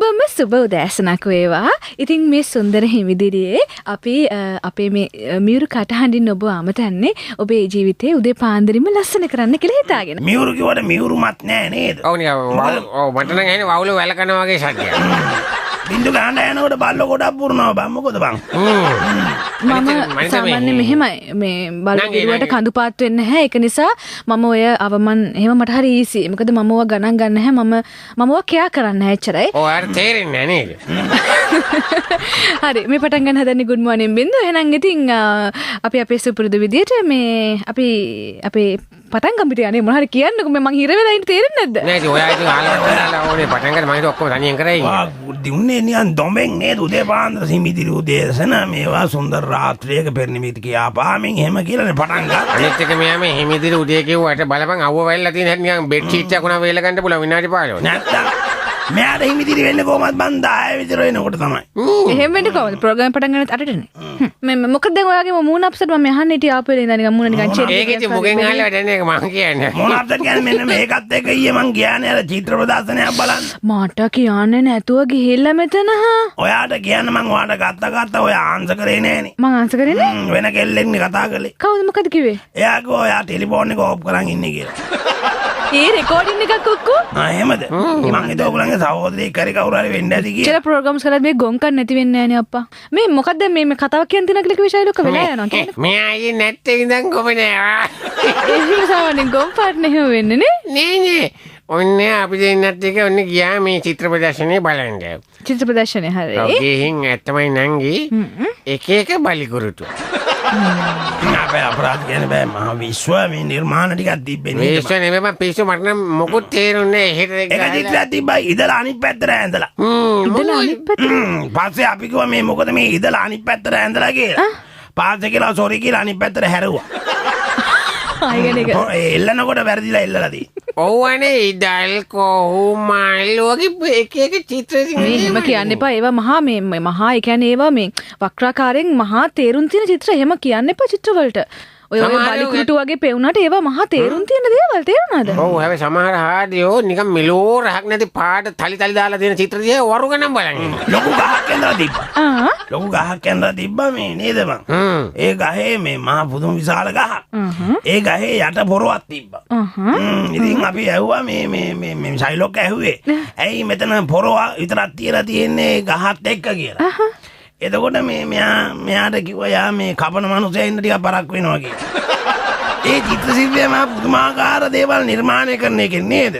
සුබම සුබ උදෑසනක් වේවා. ඉතින් මේ සුන්දර හිමිදිරියේ අපි අපේ මේ මියුරු කටහඬින් ඔබ අමතන්නේ ඔබේ ජීවිතේ උදේ පාන්දරින්ම ලස්සන කරන්න කියලා හිතාගෙන. මියුරු කිව්වට මියුරුමත් නෑ නේද? ඔව් නිකන් ඔව් මට නම් ඇහෙන්නේ වවුල වැල කනවා වගේ සද්දයක්. බින්දු ගහන්න යනකොට බල්ලෝ ගොඩක් පුරනවා බං, මොකද බං? මම සාමාන්‍ය මෙහෙමයි මේ බල්ලෝ පිරුවට කඳු පාත් වෙන්නේ නැහැ. ඒක නිසා මම ඔය අවමන් එහෙම මට හරි ඊසි. මොකද මම ඔවා ගණන් ගන්න නැහැ. මම මම ඔවා කෙයා කරන්නේ නැහැ එච්චරයි. ඔව් අර තේරෙන්නේ නැහැ නේද? හරි, මේ පටන් ගන්න හදන්නේ ගුඩ් මෝර්නින් බින්දු. එහෙනම් ඉතින් අපි අපේ සුපුරුදු විදියට මේ අපි අපේ පටන් ගම්පිට යන්නේ මොන හරි කියන්නකෝ. මේ මං හිර වෙලා ඉන්න තේරෙන්නේ නැද්ද? නෑ ඉතින් ඔයා ඉතින් ආලා ඕනේ පටන් ගන්න, මං හිතුවා ඔක්කොම තනියෙන් කරයි. වා දින්නේ නිකන් දොඹෙන් නේද උදේ පාන්දර සිමිදිරි උදේසන මේවා සුන්දර රාත්‍රියක පෙරනිමිති කියා පාමින් එහෙම කියලානේ පටන් ගන්න. අනිත් එක මෙයා මේ හිමිදිරි උදේ කිව්වට බලපන් අවුව වැල්ලා තියෙන හැටි නිකන් බෙඩ් ෂීට් එකක් උනා වේල ගන්න පුළුවන් විනාඩි 15. නැත්තම් මෙයාට හිමිදිරි වෙන්නේ කොහොමද බං 10 විතර වෙනකොට තමයි. එහෙම වෙන්නේ කොහොමද? ප්‍රෝග්‍රෑම් පටන් ගන්නත් අටටනේ. මේ මොකද දැන් ඔයාගේ මූණ අප්සෙට් මම අහන්න හිටියේ ආපු වෙලේ ඉඳන් නිකන් මූණ නිකන් චෙරි. ඒක ඉතින් මුගෙන් අහලා වැඩ නෑ, ඒක මං කියන්නේ. මොන අප්සෙට් කියන්නේ මෙන්න මේකත් එක්ක ඊයේ මං ගියානේ අර චිත්‍ර ප්‍රදර්ශනයක් බලන්න. මට කියන්නේ නැතුව ගිහිල්ලා මෙතන හා. ඔයාට කියන්න මං ඔයාට ගත්ත ගත්ත ඔයා ආන්සර් කරේ නෑනේ. මං ආන්සර් කරේ නෑ. වෙන කෙල්ලෙක්නේ කතා කළේ. කවුද මොකද කිව්වේ? එයා කිව්වා ඔයා ටෙලිෆෝන් එක ඕෆ් කරන් ඉන්නේ කියලා. ඒ රෙකෝඩින් එකක් ඔක්කොම. ආ එහෙමද? මං හිතුවා ඔයගොල්ලන්ගේ සහෝදරයෙක් හරි කවුරු හරි වෙන්න ඇති කියලා. චල ප්‍රෝග්‍රෑම්ස් කරලා මේ ගොංකන් නැති වෙන්නේ නෑනේ අප්පා. මේ මොකද්ද මේ මේ කතාවක් කියන්න තියෙන කියලා කිව්වේ ශෛලොක්ක වෙලා යනවා කියන්නේ. මෙයා ආයේ නැත්තේ ඉඳන් කොහොම නෑ. එහෙම සාමාන්‍යයෙන් ගොන් පාට් එහෙම වෙන්නේ නේ. නෑ නෑ. ඔන්න අපි දෙන්නත් එක ඔන්න ගියා මේ චිත්‍ර ප්‍රදර්ශනය බලන්න. චිත්‍ර ප්‍රදර්ශනය හරි. ඔව් ගිහින් ඇත්තමයි නංගි එක එක බලිකුරුටු. අපේ අපරාධ කියන්න බෑ, මහා විශ්ව මේ නිර්මාණ ටිකක් තිබ්බේ නේද? විශ්ව නෙමෙයි බං පිස්සු, මට නම් මොකුත් තේරුන්නේ නෑ. එහෙට එක චිත්‍රයක් තිබ්බා ඉදලා අනිත් පැත්තට ඇඳලා. ඉදලා අනිත් පැත්තට. පස්සේ අපි කිව්වා මේ මොකද මේ ඉදලා අනිත් පැත්තට ඇඳලා කියලා. පස්සේ කියලා සෝරි කියලා අනිත් පැත්තට හැරුවා. එල්ලනකොට වැරදිලා එල්ලලා තියෙන්නේ. ඔව් අනේ ඉදල් කොහොමල් වගේ එක එක චිත්‍ර මේ එහෙම කියන්න එපා. ඒවා මහා මේ මහා ඒ කියන්නේ ඒවා මේ වක්‍රාකාරයෙන් මහා තේරුම් තියෙන චිත්‍ර. එහෙම කියන්න එපා චිත්‍ර වලට. ඔය ඔය බලිකුරුටු වගේ පෙවුනට ඒවා මහා තේරුම් තියෙන දේවල් තේරුණාද? ඔව් හැබැයි සමහර හාදියෝ නිකන් මෙලෝ රහක් නැති පාට තලි තලි දාලා තියෙන චිත්‍ර දිහා වරු ගණන් බලන් ඉන්නවා. ලොකු ගහක් ඇඳලා තිබ්බා. ලොකු ගහක් ඇඳලා තිබ්බා මේ නේද බං? ඒ ගහේ මේ මහා පුදුම විශාල ගහක්. ඒ ගහේ යට පොරවක් තිබ්බා. ඉතින් අපි ඇහුවා මේ මේ මේ මේ ශෛලොක් ඇහුවේ ඇයි මෙතන පොරව විතරක් තියලා තියෙන්නේ ගහත් එක්ක කියලා. එතකොට මේ මෙයාට කිව්වා යා මේ කපන මනුස්සයා ඉන්න ටිකක් බරක් වෙනවා කියලා. ඒ චිත්‍ර ශිල්පියා මහා පුදුමාකාර දේවල් නිර්මාණය කරන එකෙක් නේද?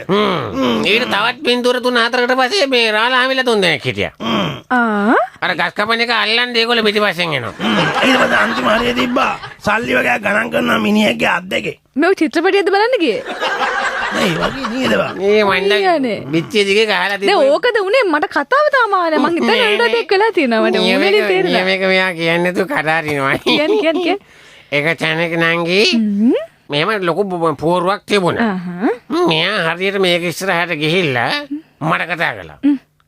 ඊට තවත් පින්තූර 3-4කට පස්සේ මේ රාළහාමිලා 3 දෙනෙක් හිටියා. අර ගස් කපන එක අල්ලන්න ඒගොල්ලෝ පිටිපස්සෙන් එනවා. ඊට පස්සේ අන්තිම හරිය තිබ්බා සල්ලි වගේක් ගණන් කරනවා මිනිහෙක්ගේ අත් දෙකේ. මේ චිත්‍රපටියද බලන්න ගියේ? නෑ ඒ වගේ නේද බං? මේ මණ්ඩ පිටිය දිගේ ගහලා තිබ්බා. දැන් ඕකද උනේ මට කතාව තාම ආවේ නෑ. මං හිතන්නේ උඩට එක් වෙලා තියෙනවා මට. උනේ තේරෙලා. මේක මෙයා කියන්නේ තු කතා අරිනවා. කියන්න කියන්න කියන්න. එක තැනක නංගි මෙහෙම ලොකු පුවරුවක් තිබුණා. මෙයා හරියට මේක ඉස්සරහට ගිහිල්ලා මට කතා කළා.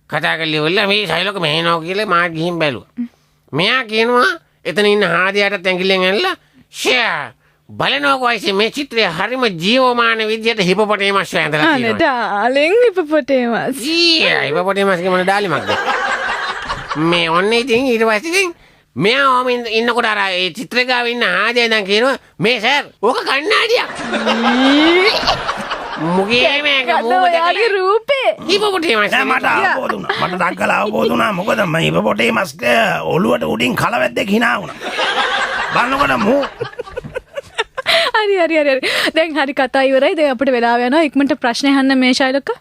කතා කරලා ඉවරලා මේ ශෛලොක මෙහෙනවා කියලා මාත් ගිහින් බැලුවා. මෙයා කියනවා එතන ඉන්න හාදියාටත් ඇඟිල්ලෙන් ඇනලා ෂෑ බලනකො අයිසේ මේ චිත්‍රය හරිම ජීවමාන විදියට හිපොපොටේමස් ඇඳලා තියෙනවා. අනේ ඩාලින් හිපොපොටේමස්. ඊ හිපොපොටේමස් කියන්නේ මොන ඩාලිමක්ද? මේ ඔන්න ඉතින් ඊට පස්සේ ඉතින් මෙයා ඔහම ඉන්නකොට අර ඒ චිත්‍රය ගාව ඉන්න හාදියා ඉඳන් කියනවා මේ සර් ඕක කණ්ණාඩියක්. මුගේ මේක මූව ඔයාගේ රූපේ. හිපොපොටේමස්. නෑ මට අවබෝධ වුණා. මට දක්කලා අවබෝධ වුණා. මොකද මම හිපොපොටේමස් ඔළුවට උඩින් කලවැද්දෙක් hina වුණා. බලනකොට මූ හරි හරි හරි හරි. දැන් හරි කතා ඉවරයි. දැන් අපිට වෙලාව යනවා. ඉක්මනට ප්‍රශ්න අහන්න මේ ශෛලොක්ක.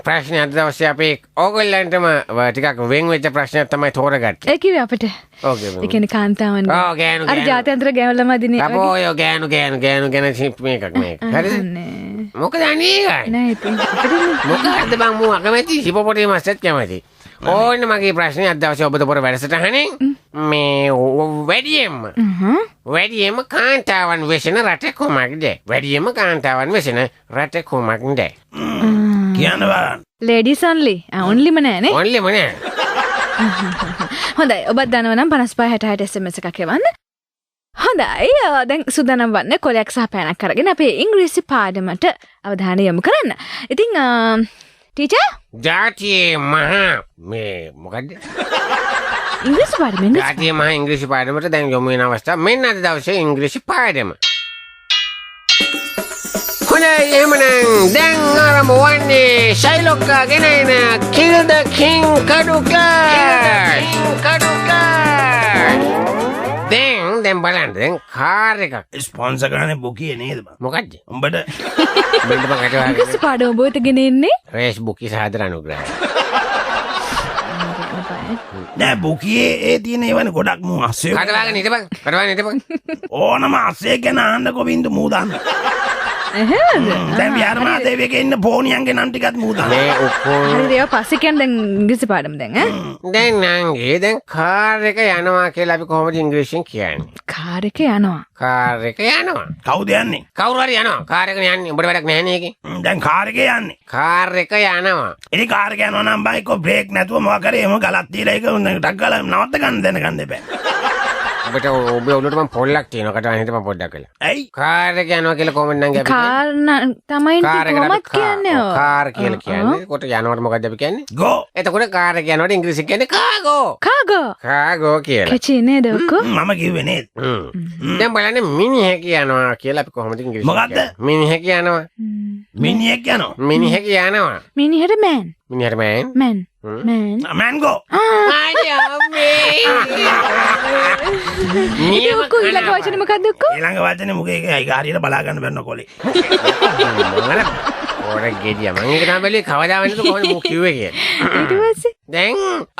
ප්‍රශ්න අද දවසේ අපේ ඕගොල්ලන්ටම ටිකක් වෙන් වෙච්ච ප්‍රශ්නයක් තමයි තෝරගත්තේ. ඒ කිව්වේ අපිට. ඔව්. ඒ කියන්නේ කාන්තාවන්. ඔව් ගෑනු. අර ජාත්‍යන්තර ගෑනු ළමා දිනේ. අපෝ ඔය ගෑනු ගෑනු ගෑනු ගැන සිප් මේකක් මේක. හරිද? මොකද අනේ ඒකයි. නෑ ඉතින් අපිට මොකද්ද බං මූ අකමැති හිපොපොටේමස්ත් කැමති. ඕන්න මගේ ප්‍රශ්නේ අද දවසේ ඔබ තොපර වැඩසටහනේ මේ වැඩියෙන්ම වැඩියෙන්ම කාන්තාවන් වෙසෙන රට කුමක්ද? වැඩියෙන්ම කාන්තාවන් වෙසෙන රට කුමක්ද? කියන්න බලන්න. Ladies only. ඔන්ලිම නෑනේ. ඔන්ලිම නෑ. හොඳයි, ඔබත් දන්නවා නම් 55 60 60 SMS එකක් එවන්න. හොඳයි, දැන් සූදානම් වන්න කොලයක් සහ පෑනක් අරගෙන අපේ ඉංග්‍රීසි පාඩමට අවධානය යොමු කරන්න. ඉතින් ටීචර් ජාතියේ මහා මේ මොකද්ද? ඉංග්‍රීසි පාඩම ඉංග්‍රීසි ජාතියේ මහා ඉංග්‍රීසි පාඩමට දැන් යොමු වෙන අවස්ථාව. මෙන්න අද දවසේ ඉංග්‍රීසි පාඩම. හොඳයි, එහෙමනම් දැන් ආරම්භ වන්නේ ශෛලොක්කා ගෙන එන Kill the King කඩු ක්ලාස්. කඩු ක්ලාස්. දැන් බලන්න, දැන් කාර් එකක් ස්පොන්සර් කරන්නේ බුකියේ නේද බං? මොකද්ද? උඹට බෙල්ල බං කට වහගෙන. ඉංග්‍රීසි පාඩම ඔබ වෙත ගෙන එන්නේ? රේස් බුකි සාදර අනුග්‍රහය. නෑ, බුකියේ ඒ තියෙන ඒවනේ ගොඩක් මූ අස්සයෝ. කට වහගෙන හිටපන්. කට වහගෙන හිටපන්. ඕනම අස්සයෙක් ගැන අහන්නකෝ බින්දු මූ දාන්න. එහෙමද? දැන් විහාරමහාදේවියගේ ඉන්න පෝනියන්ගේ නම් ටිකත් මූ දාන්න. මේ ඔක්කොම හරි, ඒවා පස්සේ කියන්න. දැන් ඉංග්‍රීසි පාඩම දැන් ඈ. දැන් නංගි, දැන් කාර් එක යනවා කියලා අපි කොහොමද ඉංග්‍රීසියෙන් කියන්නේ? කාර් එක යනවා. කාර් එක යනවා. කවුද යන්නේ? කවුරු හරි යනවා. කාර් එකනේ යන්නේ. උඹට වැඩක් නැහැ නේ ඒකේ. දැන් කාර් එකේ යන්නේ. කාර් එක යනවා. ඉතින් කාර් එක යනවා නම් බං එක්ක බ්‍රේක් නැතුව මොකක් හරි එහෙම ගලක් තියලා ඒක ටක් ගාලා නවත්ත ගන්න දැනගන්න එපා. ඔබට ඔබේ ඔළුවට මං පොල්ලක් තියෙනවා. කට වහගෙන හිටපන් පොඩ්ඩක් වෙලා. ඇයි? කාර් එක යනවා කියලා කොහොමද නංගි අපි කියන්නේ? කාර් තමයි කාර් එකට අපි කොහොමද කියන්නේ? ඔව්. කාර් කියලා කියන්නේ. එතකොට යනවට මොකද්ද අපි කියන්නේ? ගෝ. එතකොට කාර් එක යනවට ඉංග්‍රීසියෙන් කියන්නේ කාගෝ. කාගෝ. කාගෝ කියලා. කැචි නේද ඔක්කො? මම කිව්වේ නේද? දැන් බලන්න මිනිහෙක් යනවා කියලා අපි කොහොමද ඉංග්‍රීසියෙන් මොකද්ද? කියන්නේ? මිනිහෙක් යනවා. මිනිහෙක් යනවා. මිනිහෙක් යනවා. මිනිහට මෑන්. මිනිහට මෑන්. මෑන්. මෑන්. මෑන් ගෝ. අනේ අම්මේ. ඉතින් ඔක්කො ඊළඟ වචනේ මොකද්ද ඔක්කො? ඊළඟ වචනේ මොකද ඒක? ඒක හරියට බලා ගන්න බැන්න කොලේ. මොන පොර ගෙඩිය මං ඒක තමයි බැලුවේ කවදා වෙනද කොහොමද මූ කිව්වේ කියලා. ඊට පස්සේ දැන්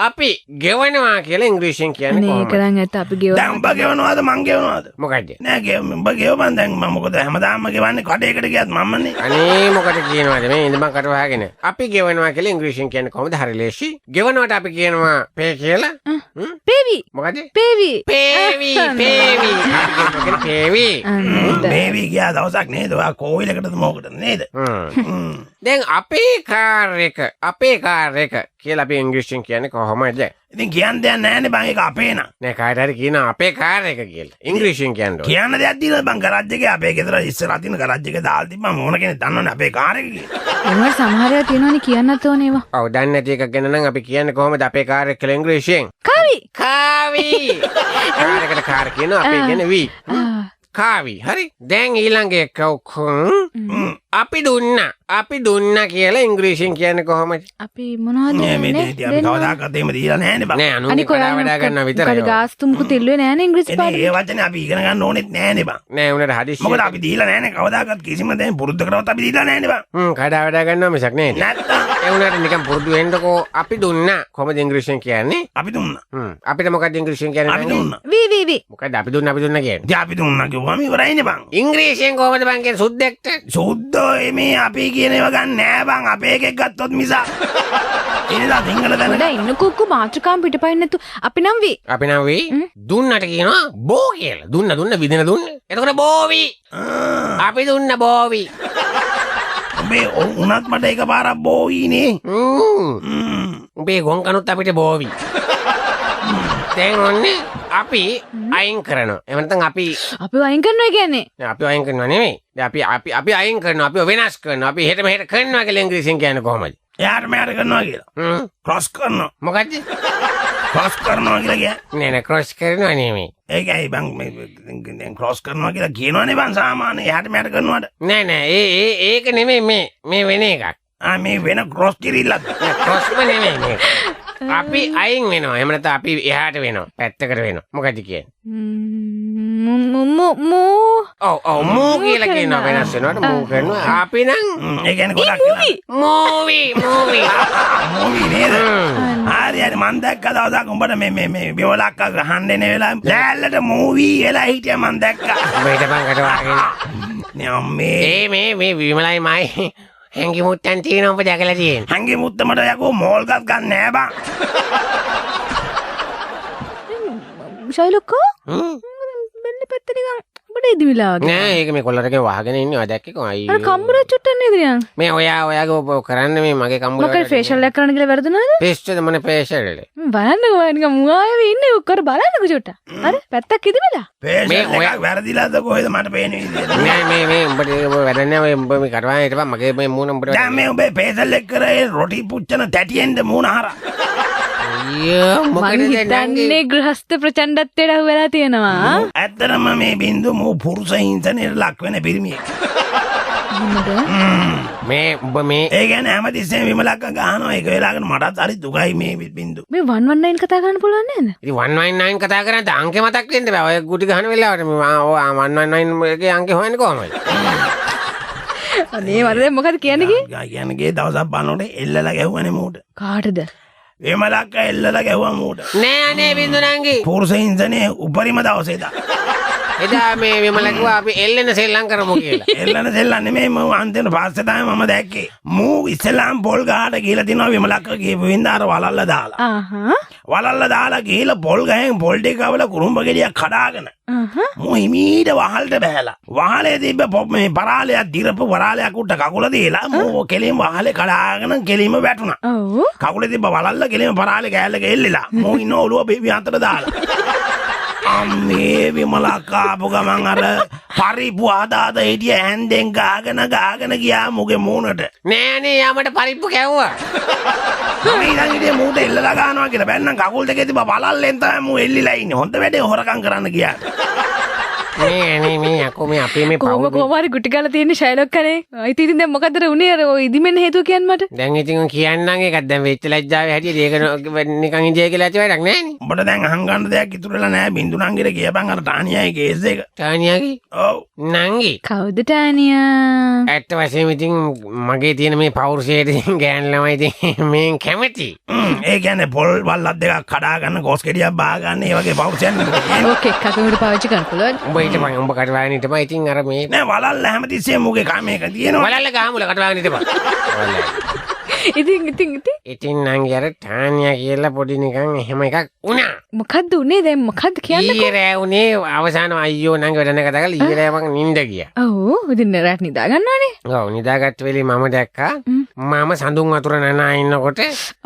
අපි ගෙවනවා කියලා ඉංග්‍රීසියෙන් කියන්නේ අනේ ඒක කොහොමද? නම් ඇත්ත අපි ගෙවනවා. දැන් උඹ ගෙවනවද මං ගෙවනවද? මොකද්ද? නෑ, උඹ ගෙවපන්. දැන් මම මොකද හැමදාම ගෙවන්නේ කඩේකට ගියත් මමනේ. අනේ මොකද කියනවද මේ ඉඳ මං කට වහගෙන. අපි ගෙවනවා කියලා ඉංග්‍රීසියෙන් කියන්නේ කොහොමද? හරි ලේසි. ගෙවනවට අපි කියනවා පේ කියලා. පේවි. මොකද? පේවි. පේවි පේවි. අපි ගෙවනවා කියන්නේ පේවි. පේවි ගියා දවසක් නේද? ඔයා කෝවිලකටද මොකටද නේද? දැන් අපේ කාර් එක අපේ කාර් එක කියලා අපි ඉංග්‍රීසියෙන් කියන්නේ කොහොමද? ඉතින් කියන්න දෙයක් නෑනේ බං, ඒක අපේ නම්. නෑ, කාට හරි කියනවා අපේ කාර් එක කියලා. ඉංග්‍රීසියෙන් කියන්න ඕනේ. කියන්න දෙයක් තියෙනවද බං? ගරාජ් එකේ අපේ ගෙදර ඉස්සරහ තියෙන ගරාජ් එකේ දාලා තිබ්බම ඕන කෙනෙක් දන්නවනේ අපේ කාර් එක කියලා. ඒවට සමහර ඒවා තියෙනවනේ කියන්නත් ඕනේ ඒවා. ඔව්, දන්නේ නැති එකක් ගැන නම් අපි කියන්නේ කොහොමද අපේ කාර් එක කියලා ඉංග්‍රීසියෙන්? කාවි. කාවි. කාර් එකට කාර් කියනවා, අපේ කියන්නේ වි. කාවි. හරි. දැන් ඊළඟ එක ඔක්කොම අපි දුන්නා. අපි දුන්නා කියලා ඉංග්‍රීසියෙන් කියන්නේ කොහොමද? අපි මොනවද නෑ, මේ දෙය අපි කවදාකවත් එහෙම දීලා නෑනේ බං. නෑ, අනුන්ගේ කඩා වඩා ගන්නවා විතරයි. මොකද ගාස්තු මුකුත් ඉල්ලුවේ නෑනේ ඉංග්‍රීසි ඉතින් පාඩම. ඒ වචනේ අපි ඉගෙන ගන්න ඕනෙත් නෑනේ බං. නෑ, උනට හදිස්සිය. මොකද අපි දීලා නෑනේ කවදාකවත් කිසිම දෙයක් පුරුද්දකටවත් අපි දීලා නෑනේ බං. කඩා වඩා ගන්නවා මිසක් නේද? නැත්තම් ඒ උනට නිකන් පුරුදු වෙන්නකෝ. අපි දුන්නා කොහොමද ඉංග්‍රීසියෙන් කියන්නේ? අපි දුන්නා. අපිට මොකද්ද ඉංග්‍රීසියෙන් කියන්නේ? අපි දුන්නා. වී වී වී. මොකද්ද අපි දුන්නා අපි දුන්නා කියන්නේ? ඉතින් අපි දුන්නා කිව්වම ඉවරයිනේ බං. ඉංග්‍රීසියෙන් කොහොමද බං කියන්නේ සුද්දෙක්ට? සුද්දෝ මේ අපි කියන ඒවා ගන්න නෑ බං, අපේ එකෙක් ගත්තොත් මිසක්. ඒ නිසා සිංහල දැන ගොඩ ඉන්න කුක්කු මාතෘකාම් පිටපයින් නැතු අපි නම් වී. අපි නම් වී දුන්නට කියනවා බෝ කියලා. දුන්න දුන්න විදින දුන්න. එතකොට බෝවි. අපි දුන්න බෝවි. උඹේ උනත් මට එකපාරක් බෝවි නේ. උඹේ ගොන් කනුත් අපිට බෝවි. දැන් ඔන්නේ අපි අයින් කරනවා. එහෙම නැත්නම් අපි අපි අයින් කරනවා කියන්නේ? නෑ, අපි අයින් කරනවා නෙමෙයි. දැන් අපි අපි අපි අයින් කරනවා, අපි වෙනස් කරනවා, අපි එහෙට මෙහෙට කරනවා කියලා ඉංග්‍රීසියෙන් කියන්නේ කොහොමද? එයාට මෙයාට කරනවා කියලා. ක්‍රොස් කරනවා. මොකද්ද? ක්‍රොස් කරනවා කියලා කියන්නේ? නෑ නෑ, ක්‍රොස් කරනවා නෙමෙයි. ඒකයි බං මේ දැන් ක්‍රොස් කරනවා කියලා කියනවනේ බං සාමාන්‍ය එයාට මෙයාට කරනවාට. නෑ නෑ, ඒ ඒ ඒක නෙමෙයි, මේ මේ වෙන එකක්. ආ, මේ වෙන ක්‍රොස් කිරිල්ලක්ද? නෑ, ක්‍රොස්ම නෙමෙයි මේක. අපි අයින් වෙනවා. එහෙම නැත්නම් අපි එහාට වෙනවා. පැත්තකට වෙනවා. මොකද්ද කියන්නේ? මූ මූ. ඔව් ඔව්, මූ කියලා කියනවා වෙනස් වෙනවට මූ කරනවා. අපි නම් ඒ කියන්නේ ගොඩක් මූවි මූවි. මූවි නේද? හරි හරි, මං දැක්ක දවසක් උඹට මේ මේ මේ බෙවලක්ක ගහන්න එන වෙලාවෙ ලෑල්ලට මූවි වෙලා හිටියා මං දැක්කා. උඹ හිටපන් කට වහගෙන. නේ අම්මේ. ඒ මේ මේ විමලයි මයි හැංගි මුත්තන් තියෙන උඹ දැකලා තියෙන. හැංගි මුත්ත මට යකෝ මෝල් ගස් ගන්න නෑ බං. ශෛලොක්කෝ බෙල්ල පැත්ත නිකන් උඹට පොඩ ඉදිමිලා වගේ. නෑ ඒක මේ කොල්ලරගේ වහගෙන ඉන්නේ. ඔයා දැක්කේ කොහොම? අයියෝ. අර කම්බුර චුට්ටක් නේද නිකන්? මේ ඔයා ඔයාගේ ඔබ කරන්නේ මේ මගේ කම්බුර. මොකද ෆේෂල් එකක් කරන්න කියලා වැරදුනාද? පේස්ට් මොන ෆේෂල් එක? බලන්නකෝ ඔයා නිකන් මුවාවේ ඉන්නේ ඔක්කොර බලන්නකෝ චුට්ටක්. අර පැත්තක් ඉදිමිලා. ෆේෂල් එකක් වැරදිලාද කොහෙද මට පේන විදියට? නෑ මේ මේ උඹට ඒක වැඩක් නෑ. ඔය උඹ මේ කටවාගෙන හිටපන් මගේ මේ මූණ උඹට. දැන් මේ උඹේ ෆේෂල් එක කරේ රොටි පුච්චන තැටියෙන්ද මූණ හරහා. අයියෝ මොකටද හිතන්නේ ගෘහස්ත ප්‍රචණ්ඩත්වයට අහු වෙලා තියෙනවා. ඇත්තටම මේ බින්දු මූ පුරුෂ හිංසනයට ලක් වෙන පිරිමියෙක්. මේ උඹ මේ ඒ කියන්නේ හැමතිස්සෙම විමලක්ක ගහනවා. ඒක වෙලාවකට මටත් හරි දුකයි මේ බින්දු. මේ 119 කතා කරන්න පුළුවන් නේද? ඉතින් 119 කතා කරන්නේ අංකේ මතක් වෙන්න බෑ. ඔය ගුටි ගහන වෙලාවට මේ ඔය 119 එකේ අංකේ හොයන්නේ කොහොමද? අනේ මට දැන් මොකද කියන්නේ කී? කියන්නේ ගියේ දවසක් බලනකොට එල්ලලා ගැහුවනේ මූට. කාටද? විමලක්ක එල්ලලා ගැහුවා මූට. නෑ අනේ බින්දු නංගි. පුරුෂ හිංසනේ උපරිම දවසේ දා. එදා මේ විමල කිව්වා අපි එල්ලෙන සෙල්ලම් කරමු කියලා. එල්ලන සෙල්ලම් නෙමෙයි මම අන්තිමට පස්සේ තමයි මම දැක්කේ. මූ ඉස්සෙල්ලාම පොල් ගහට ගිහලා තිනවා විමලක්ක ගිහපු හින්දා අර වලල්ල දාලා. වලල්ල දාලා ගිහලා පොල් ගහෙන් පොල් ටික කවලා කුරුම්බ ගෙඩියක් කඩාගෙන. මූ හිමීට වහලට බහැලා. වහලේ තිබ්බ මේ පරාලයක් දිරපු පරාලයක් උඩ කකුල දීලා මූ කෙලින්ම වහලේ කඩාගෙන කෙලින්ම වැටුණා. ඔව්. කකුලේ තිබ්බ වලල්ල කෙලින්ම පරාලේ කෑල්ලක එල්ලිලා. මූ ඉන්න ඔළුව බේබි අතට දාලා. අම්මේ විමලක්ක ආපු ගමන් අර පරිප්පු හදාද හිටිය හැන්දෙන් ගාගෙන ගාගෙන ගියා මුගේ මූණට. නෑ නේ යා මට පරිප්පු කැව්වා. මම ඊළඟ හිටියේ මූට එල්ලලා ගන්නවා කියලා. බැන්නම් කකුල් දෙකේ තිබ්බ වලල්ලෙන් තමයි මූ එල්ලිලා ඉන්නේ. හොඳ වැඩේ හොරකම් කරන්න ගියාට. මේ නේ මේ යකෝ මේ අපේ මේ පවුල් කොහොම හරි ගුටි ගාලා තියෙන්නේ ෂයිලොක් කනේ. ඉතින් දැන් මොකද්ද අර උනේ අර ඔය ඉදිමෙන්න හේතුව කියන්න මට. දැන් ඉතින් කියන්නම් ඒකත් දැන් වෙච්ච ලැජ්ජාවේ හැටියට ඒක නිකන් ඉඳිය කියලා ඇති වැඩක් නෑනේ. උඹට දැන් අහංගන්න දෙයක් ඉතුරු වෙලා නෑ. බින්දු නංගිට කියපන් අර ටානියාගේ කේස් එක. ටානියාගේ? ඔව්. නංගි. කවුද ටානියා? ඇත්ත වශයෙන්ම ඉතින් මගේ තියෙන මේ පෞරුෂයට ඉතින් ගෑන් ළමයි ඉතින් මේ කැමති. ඒ කියන්නේ පොල් වල්ලක් දෙකක් කඩා ගන්න, කොස් ගෙඩියක් බා ගන්න ඒ වගේ පෞරුෂයක් නෙමෙයි. ඕකේ කකුලට පාවිච්චි කරන්න පුළුවන්. උඹ හිටපන් උඹ කටවාගෙන හිටපන්. ඉතින් අර මේ නෑ වලල්ල හැමතිස්සෙම මුගේ කම එක තියෙනවා. වලල්ල ගහමුල කටවාගෙන හිටපන්. ඉතින් ඉතින් ඉතින් ඉතින් නංගි අර ටානියා කියලා පොඩි නිකන් එහෙම එකක් වුණා. මොකද්ද උනේ දැන් මොකද්ද කියන්නකෝ? ඊයේ රෑ උනේ අවසාන අයියෝ නංගි වැඩ නැ කතා කරලා ඊයේ රෑ මං නින්ද ගියා. ඔව් ඉතින් රැට නිදා ගන්නවනේ. ඔව් නිදාගත්ත වෙලේ මම දැක්කා මම සඳුන් වතුර නනා ඉන්නකොට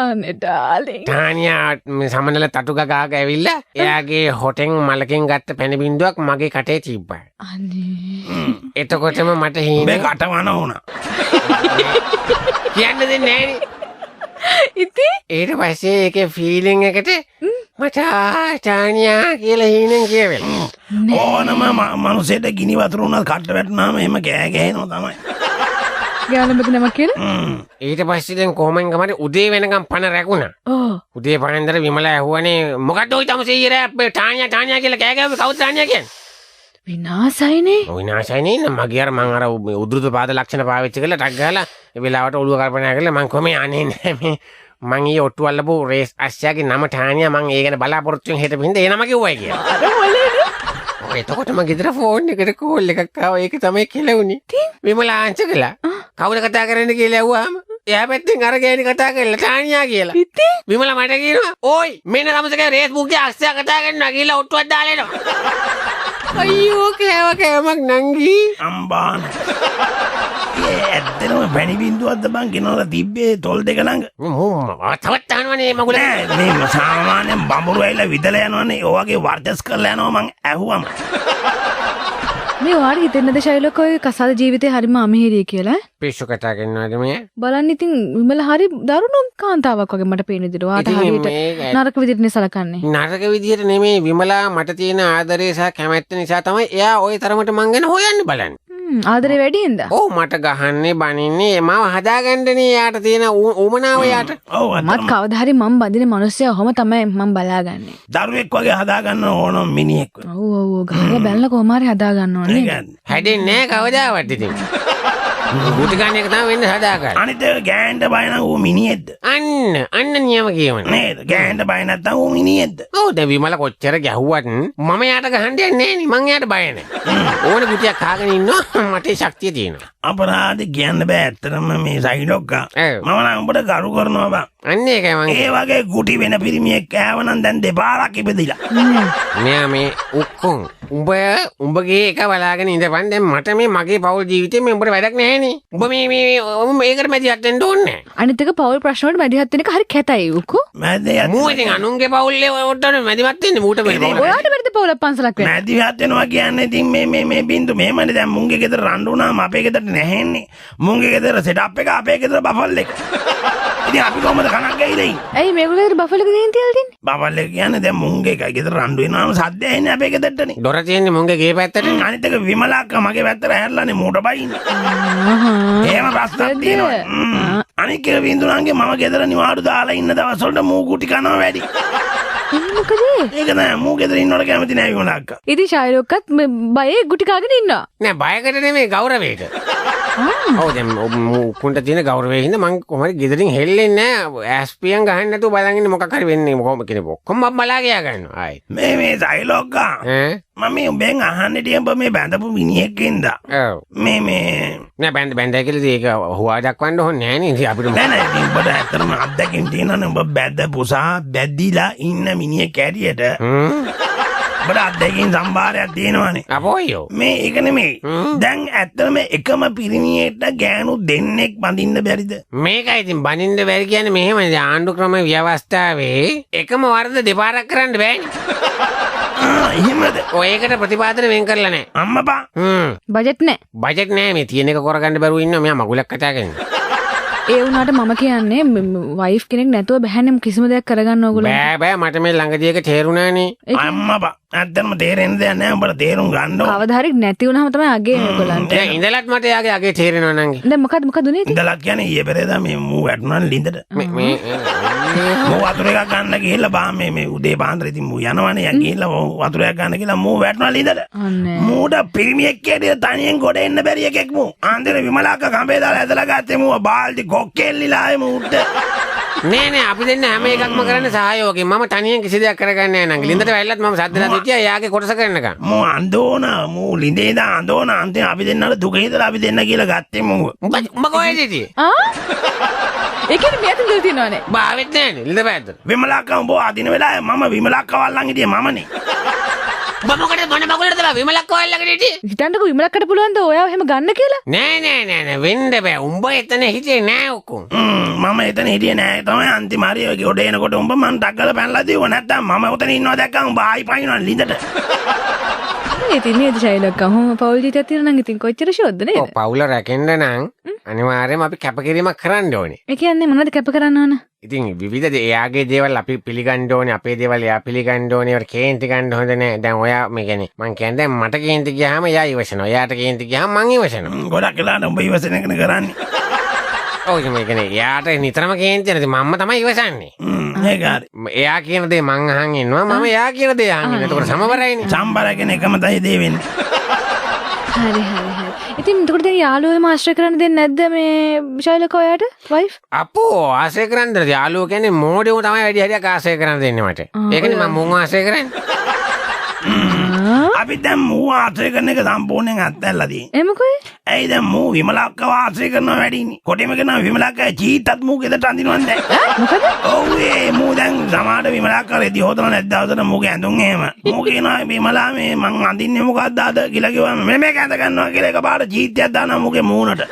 අනේ ඩාලින් ටානියා මේ සමනල තටු ගගාක ඇවිල්ලා එයාගේ හොටෙන් මලකින් ගත්ත පැණි බින්දුවක් මගේ කටේ තිබ්බා. අනේ එතකොටම මට හීන මේ කට වන වුණා. කියන්න දෙන්නේ නෑනේ. ඉතින් ඊට පස්සේ ඒකේ ෆීලිං එකට මට ටානියා කියලා හීනෙන් කියවෙලා. ඕනම මනුස්සයට ගිනි වතුර උනත් කට වැටුනාම එහෙම කෑ ගැහෙනවා තමයි. ගානමක නමක් කියලා? ඊට පස්සේ දැන් කොහොමෙන් ගමරි උදේ වෙනකම් පණ රැකුණා. ඔව්. උදේ පාන්දර විමලා ඇහුවනේ මොකද්ද ඔය තමසේ ඊයේ රෑ අපේ ටානියා ටානියා කියලා කෑ ගැහුවේ කවුද ටානියා කියන්නේ? විනාසයිනේ. ඔය විනාශයිනේ නේ මගේ අර මං අර උද්දෘත පාද ලක්ෂණ පාවිච්චි කරලා ටක් ගහලා ඒ වෙලාවට ඔළුව කල්පනා කරලා මං කොහොම අනේ නෑ මේ මං ඊයේ ඔට්ටු අල්ලපු රේස් අශ්වයාගේ නම ටානියා මං ඒ ගැන බලාපොරොත්තු වෙන හිටපු හින්දා ඒ නම කිව්වයි කියලා. අර මොලේනේ. ඔය එතකොටම ගෙදර ෆෝන් එකට කෝල් එකක් ආවා. ඒක තමයි කෙලවුනේ. විමලා ආංශ කළා. කවුද කතා කරන්නේ කියලා ඇහුවාම එයා පැත්තෙන් අර ගෑණි කතා කරලා ටානියා කියලා. ඉතින් විමලා මට කියනවා ඕයි මෙන්න තමසගේ රේස් බුක්ගේ අශ්වයා කතා කරනවා කියලා ඔට්ටුවක් දාලා එනවා. අයියෝ කෑව කෑමක් නංගි. අම්බාන. ඒ ඇත්තටම පැණි බින්දුවක්ද බං ගෙනල්ලා තිබ්බේ තොල් දෙක ළඟ. මූ තවත් අහනවනේ මගුල. නෑ මේ සාමාන්‍යයෙන් බඹරු ඇවිල්ලා විදලා යනවනේ. ඔය වගේ වර්ජස් කරලා යනවා මං ඇහුවම. මේ ඔයාට හිතෙන්නද ශෛලොක් ඔය කසාද ජීවිතේ හරිම අමිහිරිය කියලා? පිස්සු කතා කරනවද මේ? බලන්න ඉතින් විමල හරි දරුණු කාන්තාවක් වගේ මට පේන විදිහට. ඔයාට හරියට නරක විදිහට නේ සලකන්නේ. නරක විදිහට නෙමෙයි විමලා මට තියෙන ආදරය සහ කැමැත්ත නිසා තමයි එයා ওই තරමට මං ගැන හොයන්න බලන්නේ. ආදරේ වැඩි හින්දා. ඔව් මට ගහන්නේ බනින්නේ මාව හදාගන්නනේ එයාට තියෙන උමනාව එයාට. ඔව් මත් කවදා හරි මං බඳින මිනිස්සයා ඔහොම තමයි මං බලාගන්නේ. දරුවෙක් වගේ හදාගන්න ඕන මිනිහෙක්. ඔව් ඔව් ඔව් ගහලා බැලලා කොහොම හරි හදාගන්න ඕනේ. හැදෙන්නේ නෑ කවදාවත් ඉතින්. ගුටි ගන්න එක තමයි වෙන්නේ හදාගන්න. අනිත් එක ගෑනට බය නම් ඌ මිනිහෙක්ද? අන්න අන්න නියම කියවන. නේද? ගෑනට බය නැත්තම් ඌ මිනිහෙක්ද? ඔව් දැන් විමල කොච්චර ගැහුවත් මම යාට ගහන්න යන්නේ නෑනේ. මං යාට බය නෑ. ඕන ගුටියක් කාගෙන ඉන්නවා මට ඒ ශක්තිය තියෙනවා. අපරාධ කියන්න බෑ ඇත්තටම මේ සයිලොක්කා. මම නම් උඹට ගරු කරනවා බං. අන්න ඒකයි මං. ඒ වගේ ගුටි වෙන පිරිමියෙක් කෑව නම් දැන් දෙපාරක් ඉපදිලා. මෙයා මේ උක්කුන් උඹ උඹගේ එක බලාගෙන ඉඳපන්. දැන් මට මේ මගේ පවුල් ජීවිතේ මේ උඹට වැඩක් නැහැනේ. උඹ මේ මේ උඹ මේකට මැදිහත් වෙන්න ඕනේ නැහැ. අනිත් එක පවුල් ප්‍රශ්න වලට මැදිහත් වෙන එක හරි කැතයි උකෝ. මැදිහත් මූ ඉතින් අනුන්ගේ පවුල් වලට මැදිහත් වෙන්නේ මූට මේ පවුල. ඔයාට බැරිද පවුලක් පන්සලක් වෙන්න? මැදිහත් වෙනවා කියන්නේ ඉතින් මේ මේ මේ බින්දු මෙහෙමනේ. දැන් මුන්ගේ ගෙදර රණ්ඩු වුණාම අපේ ගෙදරට නැහෙන්නේ. මුන්ගේ ගෙදර සෙටප් එක අපේ ගෙදර බෆල් එක. ඉතින් අපි කොහමද කනක් ගහලා ඉන්නේ? ඇයි මේගොල්ලෝ ගෙදර බෆල් එක ගෙනින් තියලා තින්නේ? බෆල් එක කියන්නේ දැන් මුන්ගේ එකයි ගෙදර රණ්ඩු වෙනාම සද්ද ඇහෙන්නේ අපේ ගෙදරටනේ. දොර තියෙන්නේ මුන්ගේ ගේ පැත්තට. අනිත් එක විමලාක්කා මගේ පැත්තට හැරලානේ මූට බයින්නේ. එහෙම ප්‍රශ්නක් තියෙනවා. අනිත් එක බින්දුනාගේ මම ගෙදර නිවාඩු දාලා ඉන්න දවස් වලට මූ කුටි කනවා වැඩි. මොකද? ඒක නෑ මූ ගෙදර ඉන්නවට කැමති නෑ විමලාක්කා. ඉතින් ශෛලොක්කත් බයේ ගුටි කාගෙන ඉන්නවා. නෑ බයකට නෙමෙයි ගෞරවයට. ඔව් දැන් උකුන්ට තියෙන ගෞරවය හින්දා මං කොහොම හරි ගෙදරින් හෙල්ලෙන්නේ නෑ. ඇස්පියන් ගහන්න නැතුව බලන් ඉන්නේ මොකක් හරි වෙන්නේ කොහොම කියන ඔක්කොම මං බලා ගියා ගන්නවා ආයේ. මේ මේ ශෛලොක්කා ඈ මම මේ උඹෙන් අහන්න හිටියේ උඹ මේ බැඳපු මිනිහෙක් හින්දා. ඔව් මේ මේ නෑ බැඳ බැඳයි කියලා ඉතින් ඒක හුවා දක්වන්න ඕනේ නෑනේ. ඉතින් අපිට නෑ නෑ ඉතින් උඹට ඇත්තටම අත්දැකීම් තියෙනවනේ. උඹ බැඳපු සහ බැඳිලා ඉන්න මිනිහෙක් හැටියට උඹට අත්දැකීම් සම්භාරයක් තියෙනවනේ. අපෝයෝ මේ ඒක නෙමෙයි. දැන් ඇත්තටම එකම පිරිමියෙක්ට ගෑනු දෙන්නෙක් බඳින්න බැරිද? මේකයි ඉතින් බඳින්න බැරි කියන්නේ මෙහෙමයි. දැන් ආණ්ඩු ක්‍රම ව්‍යවස්ථාවේ එකම වරද දෙපාරක් කරන්න බෑනේ. එහෙමද? ඔය ඒකට ප්‍රතිපාදන වෙන් කරලා නෑ. අම්මපා. බජට් නෑ. බජට් නෑ. මේ තියෙන එක කරගන්න බැරුව ඉන්නවා. මෙයා මගුලක් කතා කරන්නේ. ඒ වුණාට මම කියන්නේ වයිෆ් කෙනෙක් නැතුව බැහැනේ කිසිම දෙයක් කරගන්න ඕගොල්ලෝ. බෑ බෑ මට මේ ළඟදී එක තේරුණානේ. අම්මපා ඇත්තටම තේරෙන්න දෙයක් නෑ. උඹට තේරුම් ගන්න ඕන. කවදා හරි නැති වුණාම තමයි අගේ මේගොල්ලන්ට. දැන් ඉඳලත් මට එයාගේ අගේ තේරෙනවා නංගි. දැන් මොකද්ද මොකද උනේ? ඉඳලත් කියන්නේ ඊයේ පෙරේදා මේ මූ වැටුණානේ ලිඳට. මේ මේ මූ වතුර එකක් ගන්න ගිහිල්ලා බා මේ මේ උදේ පාන්දර ඉතින් මූ යනවනේ. යන් ගිහිල්ලා වතුර එකක් ගන්න ගිහිල්ලා මූ වැටුණා ලිඳට. මූට පිරිමියෙක් හැටියට තනියෙන් ගොඩ එන්න බැරි එකෙක් මූ. ආන්දර විමලාක්ක කඹේ දාලා ඇදලා ගත්තේ මූ බාල්දි කොක්කෙල්ලිලා ආයේ මූට. නෑ නෑ අපි දෙන්න හැම එකක්ම කරන්නේ සහයෝගයෙන්. මම තනියෙන් කිසි දෙයක් කරගන්නේ නෑ නංගි. ලිඳට වැල්ලත් මම සද්ද නැතුව හිටියා එයාගේ කොටස කරනකම්. මූ අඳෝන මූ ලිඳේ ඉඳන් අඳෝන අන්තිම අපි දෙන්නට දුක හිතලා අපි දෙන්න කියලා ගත්තේ මූ. උඹ කොහෙද හිටියේ? ආ ඒ කියන්නේ මෙයා තුන් තියෙනවනේ. උඹ ආවෙත් නෑනේ ලිඳ පැත්තට. විමලාක්කා උඹ අදින වෙලාවේ මම විමලාක්කා වල්ලන් හිටියේ මමනේ. උඹ මොකටද මොන මගුලටද බා විමලක්කව අල්ලගෙන හිටියේ? හිතන්නකෝ විමලක්කට පුළුවන් ද ඔයාව එහෙම ගන්න කියලා? නෑ නෑ නෑ නෑ වෙන්න බෑ. උඹ එතන හිටියේ නෑ ඔක්කොම. මම එතන හිටියේ නෑ තමයි අන්තිම හරිය ඔය ගොඩ එනකොට උඹ මං ටක් ගාලා පැනලා දීුවා. නැත්තම් මම ඔතන ඉන්නවා දැක්කම උඹ ආයි පයින්නවා ලිඳට. ඉතින් නේද ශෛලක්කා ඔහොම පවුල් ජීවිතයක් තියෙනවා නම් ඉතින් කොච්චර ෂෝක්ද නේද? ඔව් පවුල රැකෙන්න නම් අනිවාර්යයෙන්ම අපි කැපකිරීමක් කරන්න ඕනේ. ඒ කියන්නේ මොනවද කැප කරන්න ඕන? ඉතින් විවිධ එයාගේ දේවල් අපි පිළිගන්න ඕනේ, අපේ දේවල් එයා පිළිගන්න ඕනේ. ඒවට කේන්ති ගන්න හොඳ නෑ. දැන් ඔයා මේ කියන්නේ මං කියන්නේ දැන් මට කේන්ති ගියාම එයා ඉවසනවා. එයාට කේන්ති ගියාම මං ඉවසනවා. ගොඩක් වෙලාවට උඹ ඉවසන එකනේ කරන්නේ. ඔව් ඉතින් මේ කියන්නේ එයාට නිතරම කේන්ති යන ඉතින් මම්ම තමයි ඉවසන්නේ. ඒක හරි. එයා කියන දේ මං අහන් ඉන්නවා, මම එයා කියන දේ අහන් ඉන්නවා. එතකොට සමබරයිනේ. සම්බරයි කියන එකම තමයි දේ වෙන්නේ. හරි හරි හරි. ඉතින් එතකොට දැන් යාළුවෝ එම ආශ්‍රය කරන්න දෙන්නේ නැද්ද මේ ශෛලක ඔයාට වයිෆ්? අපෝ ආශ්‍රය කරන්න දෙන්නේ. යාළුවෝ කියන්නේ මෝඩයෝ තමයි වැඩි හරියක් ආශ්‍රය කරන්න දෙන්නේ මට. ඒකනේ මම මුන් ආශ්‍රය කරන්නේ. අපි දැන් මූ ආශ්‍රය කරන එක සම්පූර්ණයෙන් අත්හැරලා තියෙන්නේ. ඒ මොකද? ඇයි දැන් මූ විමලක්කව ආශ්‍රය කරනවා වැඩිනේ. කොටිම කියනවා විමලක්කා චීතත් මූ ගෙදරට අඳිනවනේ දැන්. මොකද? ඔව් ඒ මූ දැන් සමහර විමලක්කා රෙදි හොදන නැද්ද දවසට මූගේ ඇඳුම් එහෙම. මූ කියනවා විමලා මේ මං අඳින්නේ මොකද්ද අද කියලා කිව්වම මේ මේක ඇඳ ගන්නවා කියලා එකපාරට චීතයක් දානවා මූගේ මූණට.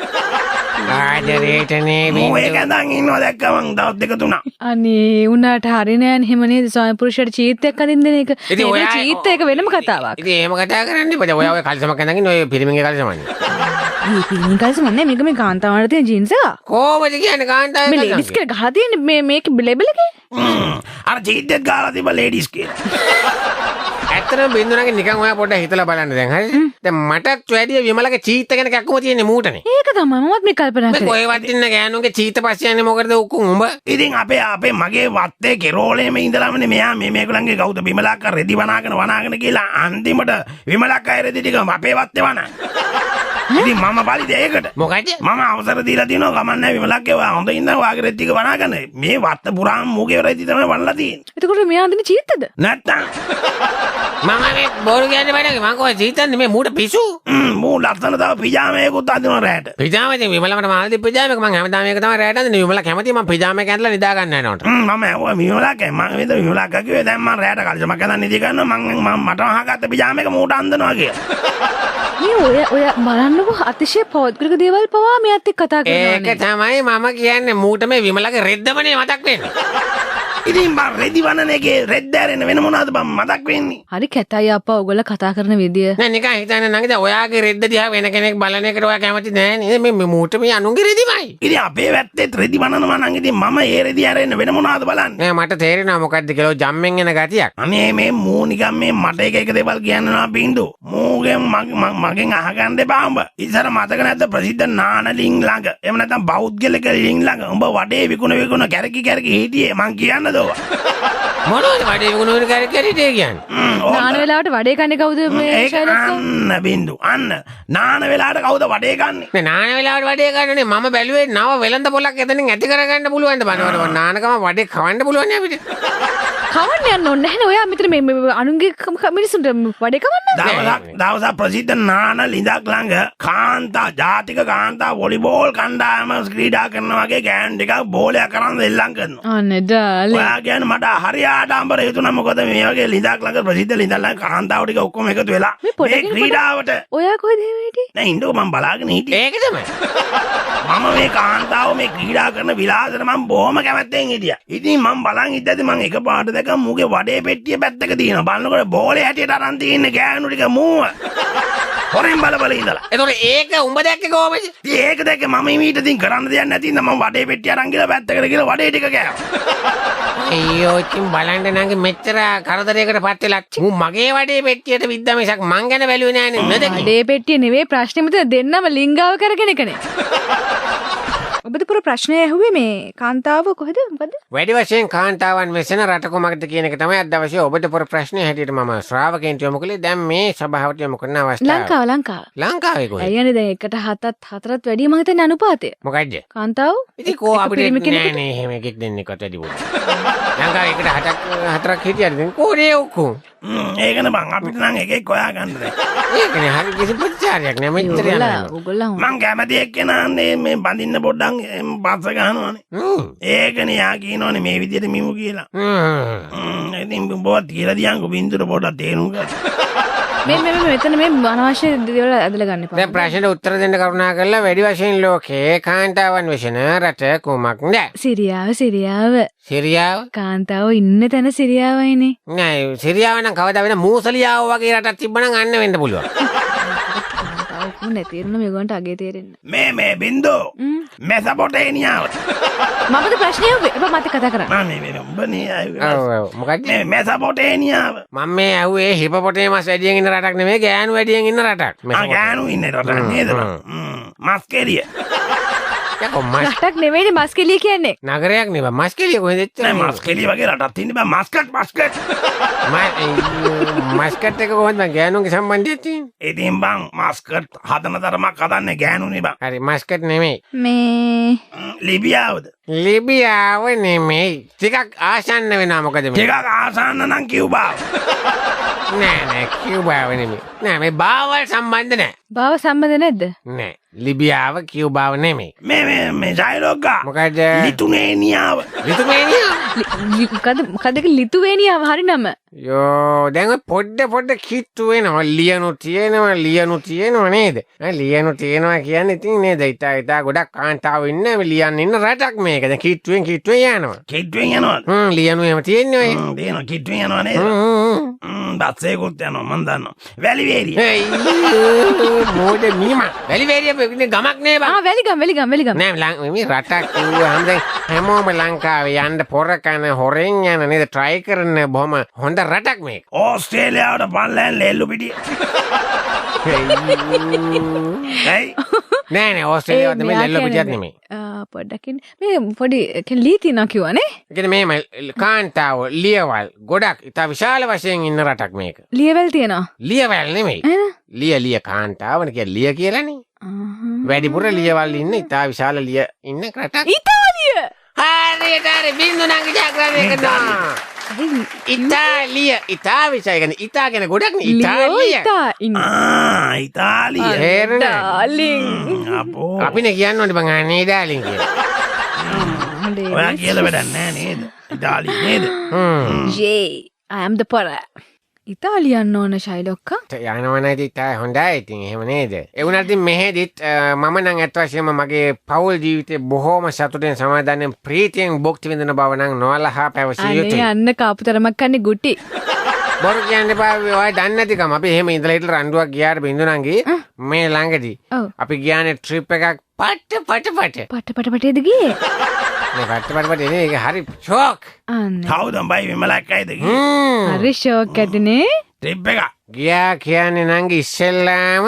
ආදරේටනේ මූ ඒක ඇඳන් ඉන්නවා දැක්කම මං දවස් දෙක තුනක්. අනේ උනාට හරි නෑනේ එහෙම නේද ස්වාමි පුරුෂයාට චීතයක් අඳින්න දෙන එක. ඉතින් ඔයා චීත එක වෙනම කතාවක්. ඉතින් එහෙම කතා කරන්න එපා. දැන් ඔයා ඔය කලිසමක් ඇඳන් ඉන්නේ ඔය පිරිමින්ගේ කලිසමනේ. මේ පිරිමින් කලිසම නෑ මේක මේ කාන්තාවන්ට තියෙන ජීන්ස් එක. කොහොමද කියන්නේ කාන්තාවේ මේ ලේඩිස් කියලා ගහලා තියෙන්නේ මේ මේකේ ලේබල් එකේ. අර චීතෙත් ගහලා තිබ්බ ලේඩිස් කියලා. ඇත්තටම බින්දුනගේ නිකන් ඔයා පොඩ්ඩක් හිතලා බලන්න දැන් හරිද? දැන් මටත් වැඩිය විමලගේ චීත ගැන කැක්කුම තියෙන්නේ මූටනේ. ඒක තමයි මමත් මේ කල්පනා මේ කරේ. කොහෙවත් ඉන්න ගෑනුන්ගේ චීත පස්සේ යන්නේ මොකටද උකුන් උඹ? ඉතින් අපේ අපේ මගේ වත්තේ කෙරෝලේම ඉඳලාමනේ මෙයා මේ මේගොල්ලන්ගේ කවුද විමලක්කා රෙදි වනාගෙන වනාගෙන කියලා අන්තිමට විමලක්කා රෙදි ටික අපේ වත්තේ වනා. ඉතින් මම පලිද ඒකට. මොකද? මම අවසර දීලා තියෙනවා කමක් නැහැ විමලක්ගේ ඔයා හොඳ ඉන්න ඔයාගේ රෙදි ටික වනාගන්න. මේ වත්ත පුරාම මූගේ රෙදි තමයි වනලා තියෙන්නේ. එතකොට මෙයා අඳින චීත්තද? නැත්තම් මම මේ බෝරු කියන්නේ බෑ නේද? මං කොහේ චීත්තන්නේ මේ මූට පිසු. මූ ලස්සන තව පිජාමයකුත් අඳිනවා රැට. පිජාම ඉතින් විමලා මට මාල් දීපු පිජාම එක මං හැමදාම ඒක තමයි රැට අඳින්නේ. විමලා කැමති මං පිජාම එක ඇඳලා නිදා ගන්න යනකොට. මම ඇහුවා විමලා මං වෙද විමලා කිව්වේ දැන් මං රැට කලිසමක් ඇඳන් නිදි ගන්නවා මං මං මට අහගත්ත පිජාම එක මූට අඳිනවා කියලා. මේ ඔය ඔය බලන්නකෝ අතිශය පෞද්ගලික දේවල් පවා මෙයාත් එක්ක කතා කරනවා. ඒක තමයි මම කියන්නේ මූට මේ විමලගේ රෙද්දමනේ මතක් වෙන්නේ. ඉතින් බං රෙදි වනන එකේ රෙද්ද ඇරෙන්න වෙන මොනවද බං මතක් වෙන්නේ? හරි කැතයි අප්පා ඔයගොල්ලෝ කතා කරන විදිය. නෑ නිකන් හිතන්න නංගි දැන් ඔයාගේ රෙද්ද දිහා වෙන කෙනෙක් බලන එකට ඔයා කැමති නෑ නේද? මේ මූට මේ අනුන්ගේ රෙදිමයි. ඉතින් අපේ වැත්තේත් රෙදි වනනවා නම් ඉතින් මම ඒ රෙදි ඇරෙන්න වෙන මොනවද බලන්නේ? නෑ මට තේරෙනවා මොකද්ද කියලා ඔය ජම්මෙන් එන ගතියක්. අනේ මේ මූ නිකන් මේ මට එක එක දේවල් කියනවා බින්දු. මූගෙන් මගෙන් අහගන්න එපා උඹ. ඉස්සර මතක නැද්ද ප්‍රසිද්ධ නාන ලිං ළඟ එහෙම නැත්නම් බෞද්ධ ලිං ළඟ උඹ වඩේ විකුණ විකුණ කැරකි කැරකි හිටියේ මං කියන්නද ඔවා? මොනවද වඩේ විකුණ විකුණ කැරකි කැරකි හිටියේ කියන්නේ? නාන වෙලාවට වඩේ කන්නේ කවුද මේ ශෛලක්ක? අන්න බින්දු අන්න නාන වෙලාවට කවුද වඩේ කන්නේ? නේ නාන වෙලාවට වඩේ කන්නේ මම බැලුවේ නව වෙළඳ පොලක් එතනින් ඇති කරගන්න පුළුවන්ද බලනකොට නානකම වඩේ කවන්න පුළුවන් නේ අපිට. කවන්න යන්න ඕනේ නැහැ නේ ඔයා මෙතන මේ අනුන්ගේ මිනිස්සුන්ට වඩේ කවන්න. දවසක් ප්‍රසිද්ධ නාන ලිඳක් ළඟ කාන්තා ජාතික කාන්තා වොලිබෝල් කණ්ඩායම ක්‍රීඩා කරන වගේ ගෑනු ටිකක් බෝලයක් අරන් දෙල්ලම් කරනවා. අනේ ඩාලි. ඔයා කියන්නේ මට හරි ආඩම්බර හිතුණා මොකද මේ වගේ ලිඳක් ළඟ ප්‍රසිද්ධ ලිඳක් ළඟ කාන්තාව ටික ඔක්කොම එකතු වෙලා මේ ක්‍රීඩාවට. ඔයා කොහෙද එහෙම හිටියේ? නෑ ඉන්නකෝ මං බලාගෙන හිටියේ. ඒක තමයි. මම මේ කාන්තාව මේ ක්‍රීඩා කරන විලාසෙට මං බොහොම කැමැත්තෙන් හිටියා. ඉතින් මං බලන් ඉද්දි මං එකපාරට දැක්කා මූගේ වඩේ පෙට්ටිය පැත්තක තියෙනවා. බලනකොට බෝලේ හැටියට අරන් තියෙන ගෑනු ටික මූව. හොරෙන් බල බල ඉඳලා. එතකොට ඒක උඹ දැක්කේ කොහොමද? ඉතින් ඒක දැක්කේ මම මීට ඉතින් කරන්න දෙයක් නැති ඉඳ මම වඩේ පෙට්ටිය අරන් ගිහලා පැත්තකට ගිහලා වඩේ ටික කෑවා. අයියෝ ඉතින් බලන්න නංගි මෙච්චර කරදරයකට පත් වෙලා මූ මගේ වඩේ පෙට්ටියට විද්දා මිසක් මං ගැන බැලුවේ නෑනේ නේද? වඩේ පෙට්ටිය නෙවෙයි ප්‍රශ්නේ මෙතන දෙන්නම ලිංගාව කරගෙන එකනේ. ඔබද පුර ප්‍රශ්නය ඇහුවේ මේ කාන්තාව කොහෙද මොකද? වැඩි වශයෙන් කාන්තාවන් වෙසෙන රට කුමක්ද කියන එක තමයි අද දවසේ ඔබට පුර ප්‍රශ්නය හැටියට මම ශ්‍රාවකයන්ට යොමු කළේ. දැන් මේ සභාවට යොමු කරන අවස්ථාව. ලංකාව ලංකාව. ලංකාවේ කොහෙද? ඇයි අනේ දැන් එකට හතත් හතරත් වැඩිය මං හිතන්නේ අනුපාතය. මොකද්ද? කාන්තාව? ඉතින් කෝ අපිට නෑ නේ එහෙම එකෙක් දෙන්නෙක්වත් වැඩි වුණා. ලංකාවේ එකට හතක් හතරක් හිටියද ඉතින් කොහේ ඔක්කොම? ඒකනේ බං අපිට නම් එකෙක් හොයාගන්න බෑ. ඒකනේ හරි කිසි ප්‍රතිචාරයක් නෑ මෙච්චර යනවා. ඔයගොල්ලෝ මං කැමති එක්කෙනානේ මේ බඳින්න පොඩ්ඩක් පස්ස ගහනවනේ. ඒකනේ යා කියනවනේ මේ විදියට මිමු කියලා. ඉතින් උඹවත් කියලා දියන්කෝ බින්දුර පොඩ්ඩක් තේරුම් ගන්න. මේ මේ මෙතන මේ අනවශ්‍ය දේවල් ඇදලා ගන්න එපා. දැන් ප්‍රශ්නෙට උත්තර දෙන්න කරුණා කරලා වැඩි වශයෙන් ලෝකේ කාන්තාවන් වෙසෙන රට කුමක්ද? සිරියාව සිරියාව. සිරියාව? කාන්තාව ඉන්න තැන සිරියාවයිනේ. නෑ සිරියාව නම් කවදා වෙන මූසලියාව වගේ රටක් තිබ්බනම් අන්න වෙන්න පුළුවන්. ඔක්කොම නැති වෙන මේගොල්ලන්ට අගේ තේරෙන්න. මේ මේ බින්දු මෙසපොටේනියාව. මමද ප්‍රශ්නේ ඇහුවේ. එපා මට කතා කරන්න. මම මේ උඹ නේ ආවේ. ඔව් ඔව් මොකද්ද? මේ මෙසපොටේනියාව. මම මේ ඇහුවේ හිපොපොටේමස් වැඩියෙන් ඉන්න රටක් නෙමෙයි ගෑනු වැඩියෙන් ඉන්න රටක්. ආ ගෑනු ඉන්න රටක් නේද? මස්කෙලිය. යකෝ මස් රටක් නෙමෙයිනේ මස්කෙලිය කියන්නේ. නගරයක් නේ බං මස්කෙලිය කොහෙද එච්චර? නෑ මස්කෙලිය වගේ රටක් තියෙන්නේ බං මස්කට් මස්කට්. මස්කට් එක කොහොමද බං ගෑනුන්ගේ සම්බන්ධයක් තියෙන්නේ? ඉතින් බං මස්කට් හදන තරමක් හදන්නේ ගෑනුනේ බං. හරි මස්කට් නෙමෙයි. මේ ලිබියාවද? ලිබියාව නෙමෙයි. ටිකක් ආසන්න වෙනවා මොකද මේ? ටිකක් ආසන්න නම් කියුබාව. නෑ නෑ කියුබාව නෙමෙයි. නෑ මේ බාවල් සම්බන්ධ නෑ. බාව සම්බන්ධ නැද්ද? නෑ ලිබියාව කියුබාව නෙමෙයි. මේ මේ මේ ෂයිලොක්කා. මොකද? ලිතුනේනියාව. ලිතුවේනියාව? මොකද මොකද ඒක ලිතුවේනියාව හරි නම. යෝ දැන් ඔය පොඩ පොඩ කිට්ටු වෙනවා. ලියනු තියෙනවා ලියනු තියෙනවා නේද? ලියනු තියෙනවා කියන්නේ ඉතින් නේද? ඉතා ඉතා ගොඩක් කාන්තාව ඉන්න මේ ලියන්න ඉන්න රටක් මේක. දැන් කිට්ටුවෙන් කිට්ටුවෙන් යනවා. කිට්ටුවෙන් යනවද? ලියනු එහෙම තියෙන්නේ ඔය. තියෙනවා කිට්ටුවෙන් යනවා නේද? බස් එකකුත් යනවා මං දන්නවා. වැලිවේරිය. මොඩ මීමා. වැලිවේරිය ගමක් නේ බං. ආ වැලිගම් වැලිගම් වැලිගම්. නෑ මේ රටක් කිව්වහම දැන් හැමෝම ලංකාවේ යන්න පොර කන හොරෙන් යන නේද ට්‍රයි කරන බොහොම හොඳ රටක් මේක. ඕස්ට්‍රේලියාවට පල්ලෙන් ලෙල්ලු පිටිය. ඇයි? නෑ නෑ ඕස්ට්‍රේලියාවත් නෙමෙයි ලෙල්ල පිටියත් නෙමෙයි. පොඩ්ඩක් ඉන්න. මේ පොඩි කියන්නේ ලී තියනවා කිව්වනේ. ඒ කියන්නේ මෙහෙම කාන්තාව ලියවල් ගොඩක් ඉතා විශාල වශයෙන් ඉන්න රටක් මේක. ලියවල් තියනවා. ලියවල් නෙමෙයි. එහෙනම්? ලිය ලිය කාන්තාවනේ කියන්නේ ලිය කියලානේ. වැඩිපුර ලියවල් ඉන්න ඉතා විශාල ලිය ඉන්න රටක්. ඉතාලිය. හරියට හරි බින්දු නංගි ජාග්‍රහණය කරනවා. ඉතාලිය ඉතා විශාල කියන්නේ ඉතා කියන්නේ ගොඩක් නේ ඉතාලිය. ඉතා ඉන්න. ආ ඉතාලිය. තේරුණාද? ඩාලින්. අපෝ. අපිනේ කියන්න ඕනේ බං අනේ ඩාලින් කියලා. ඔයා කියලා වැඩක් නෑ නේද? ඉතාලිය නේද? ජේ I am the පොර. ඉතාලිය යන්න ඕන ශෛලොක්කා. යනවා නම් ඉතින් ඉතා හොඳයි ඉතින් එහෙම නේද? ඒ වුණාට ඉතින් මෙහෙදිත් මම නම් ඇත්ත වශයෙන්ම මගේ පෞල් ජීවිතේ බොහෝම සතුටෙන් සමාදානයෙන් ප්‍රීතියෙන් භුක්ති විඳින බව නම් නොඅලහා පැවසිය අනේ යුතුයි. යන්න කාපු තරමක් කන්නේ ගුටි. බොරු කියන්න එපා ඔය දන්නේ නැතිකම. අපි එහෙම ඉඳලා හිටලා රණ්ඩුවක් ගියාට බින්දු නංගි මේ ළඟදී අපි ගියානේ ට්‍රිප් එකක් පට පට පට. පට පට පටේද ගියේ? මේ පට පට පට නේ ඒක හරි ෂෝක්. අනේ. කවුද උඹයි විමලක්කයිද ගියේ? හරි ෂෝක් ඇතිනේ. ට්‍රිප් එක. ගියා කියන්නේ නංගි ඉස්සෙල්ලාම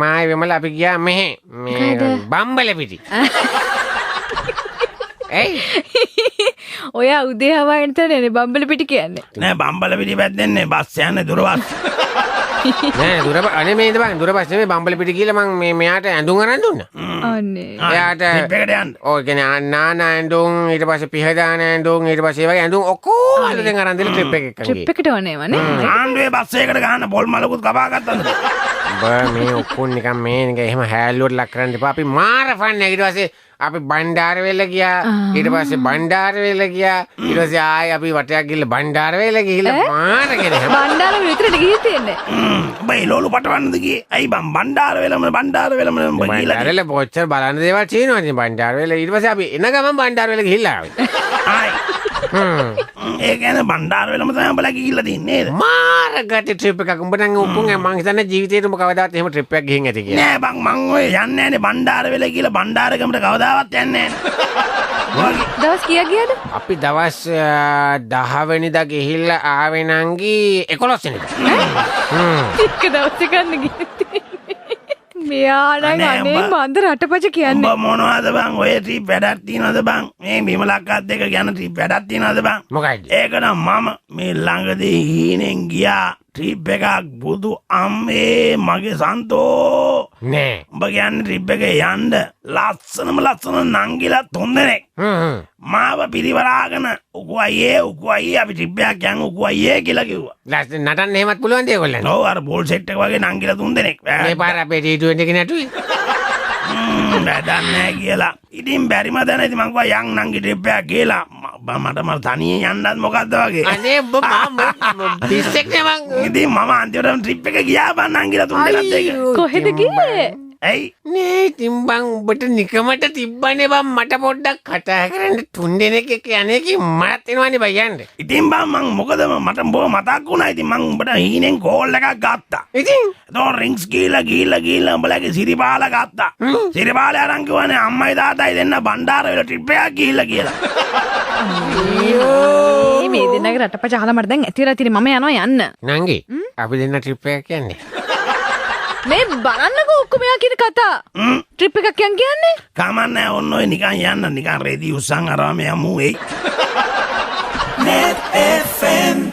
මායි විමල අපි ගියා මෙහෙ මේ බම්බල පිටි. ඇයි? ඔයා උදේ හවා එන තැනනේ බම්බල පිටි කියන්නේ. නෑ බම්බල පිටි පැත්තෙන්නේ බස් යන්නේ දුර බස්. නෑ දුර අනේ මේ ඉඳ බං දුර බස් නෙමෙයි බම්බල පිටි කියලා මං මේ මෙයාට ඇඳුම් අරන් දුන්නා. අනේ. එයාට ට්‍රිප් එකට යන්න. ඔව් කියන්නේ නානා ඇඳුම් ඊට පස්සේ පිහ දාන ඇඳුම් ඊට පස්සේ ඒ වගේ ඇඳුම් ඔක්කොම අලුතෙන් අරන් දීලා ට්‍රිප් එක එක්කන් ගියේ. ට්‍රිප් එකට ඕනේ වනේ. ආණ්ඩුවේ බස් එකකට ගහන පොල් මලකුත් කපා ගත්තද? උඹ මේ ඔක්කොම නිකන් මේ නිකන් එහෙම හැල්ලුවට ලක් කරන්න එපා. අපි මාර ෆන් එක. ඊට පස්සේ අපි බණ්ඩාරවෙල ගියා. ඊට පස්සේ බණ්ඩාරවෙල ගියා. ඊට පස්සේ ආයේ අපි වටයක් ගිහලා බණ්ඩාරවෙල ගිහිල්ලා මාර කෙනෙක්. බණ්ඩාරවෙල විතරද ගිහින් තියෙන්නේ? උඹ එළවලු පටවන්නද ගියේ? ඇයි බං බණ්ඩාරවෙලම බණ්ඩාරවෙලම උඹ ගිහිල්ලා බණ්ඩාරවෙල කොච්චර බලන්න දේවල් තියෙනවද ඉතින් බණ්ඩාරවෙල. ඊට පස්සේ අපි එන ගමන් බණ්ඩාරවෙල ගිහිල්ලා ආවේ. ආයි. ඒ කියන්නේ බණ්ඩාරවෙලම තමයි උඹලා ගිහිල්ලා තින්නේ නේද? මාර ගති ට්‍රිප් එකක්. උඹ නම් ඔක්කොම මං හිතන්නේ ජීවිතේට උඹ කවදාවත් එහෙම ට්‍රිප් එකක් ගිහින් ඇති කියලා. නෑ බං මං ඔය යන්නේ නෑනේ බණ්ඩාරවෙල කියලා බණ්ඩාරගමට කවදාවත් යන්නේ නෑනේ. දවස් කීයක් ගියාද? අපි දවස් 10 වෙනිදා ගිහිල්ලා ආවේ නංගි 11 වෙනිදා. එක දවස් ගන්න ගිහින් තියෙන්නේ. මෙයා නම් අනේ මන්ද රටපච කියන්නේ. උඹ මොනවද බං ඔය ට්‍රිප් වැඩක් තියනවද බං? මේ විමලක්කත් එක්ක යන ට්‍රිප් වැඩක් තියනවද බං? මොකයිද? ඒක නම් මම මේ ළඟදී හීනෙන් ගියා ට්‍රිප් එකක් බුදු අම්මේ මගේ සන්තෝ. නෑ. උඹ කියන්නේ ට්‍රිප් එකේ යන්න ලස්සනම ලස්සන නංගිලා තුන්දෙනෙක්. මාව පිරිවරාගෙන උකු අයියේ උකු අයියේ අපි ට්‍රිප් එකක් යන් උකු අයියේ කියලා කිව්වා. ලස්සන නටන්න එහෙමත් පුළුවන් ද ඒගොල්ලන්ට? ඔව් අර බෝල් සෙට් එක වගේ නංගිලා තුන්දෙනෙක්. මේ පාර අපේ T20 එක නැටුවේ. වැඩක් නෑ කියලා. ඉතින් බැරිම දැන ඉතින් මං කිව්වා යන් නංගි ට්‍රිප් එකක් කියලා. මට මම තනියෙන් යන්නත් මොකද්ද වගේ. අනේ උඹ මම පිස්සෙක් නේ මං. ඉතින් මම අන්තිමටම ට්‍රිප් එක ගියා බං නංගිලා තුන්දෙනත් එක්ක. කොහෙද ගියේ? ඇයි? නේ ඉතින් බං උඹට නිකමට තිබ්බනේ බං මට පොඩ්ඩක් කතා කරන්න තුන්දෙනෙක් එක්ක යන්නේ කි මටත් එනවනේ බං යන්න. ඉතින් බං මං මොකද මට උඹව මතක් වුණා. ඉතින් මං උඹට හීනෙන් කෝල් එකක් ගත්තා. ඉතින් එතකොට රින්ග්ස් ගිහලා ගිහලා ගිහලා උඹලගේ සිරිපාල ගත්තා. සිරිපාල අරන් කිව්වනේ අම්මයි තාත්තයි දෙන්න බණ්ඩාරවෙල ට්‍රිප් එකක් ගිහිල්ලා කියලා. අයියෝ මේ දෙන්නගේ රටපච අහලා මට දැන් ඇති වෙලා තියෙන්නේ මම යනවා යන්න. නංගි අපි දෙන්න ට්‍රිප් එකක් යන්නේ. මේ බලන්නකෝ ඔක්කොම එයා කියන කතා. ට්‍රිප් එකක් යන් කියන්නේ? කමක් නෑ ඔන්න ඔය නිකන් යන්න නිකන් රෙදි උස්සන් අරවම යමු එයි. Net FM.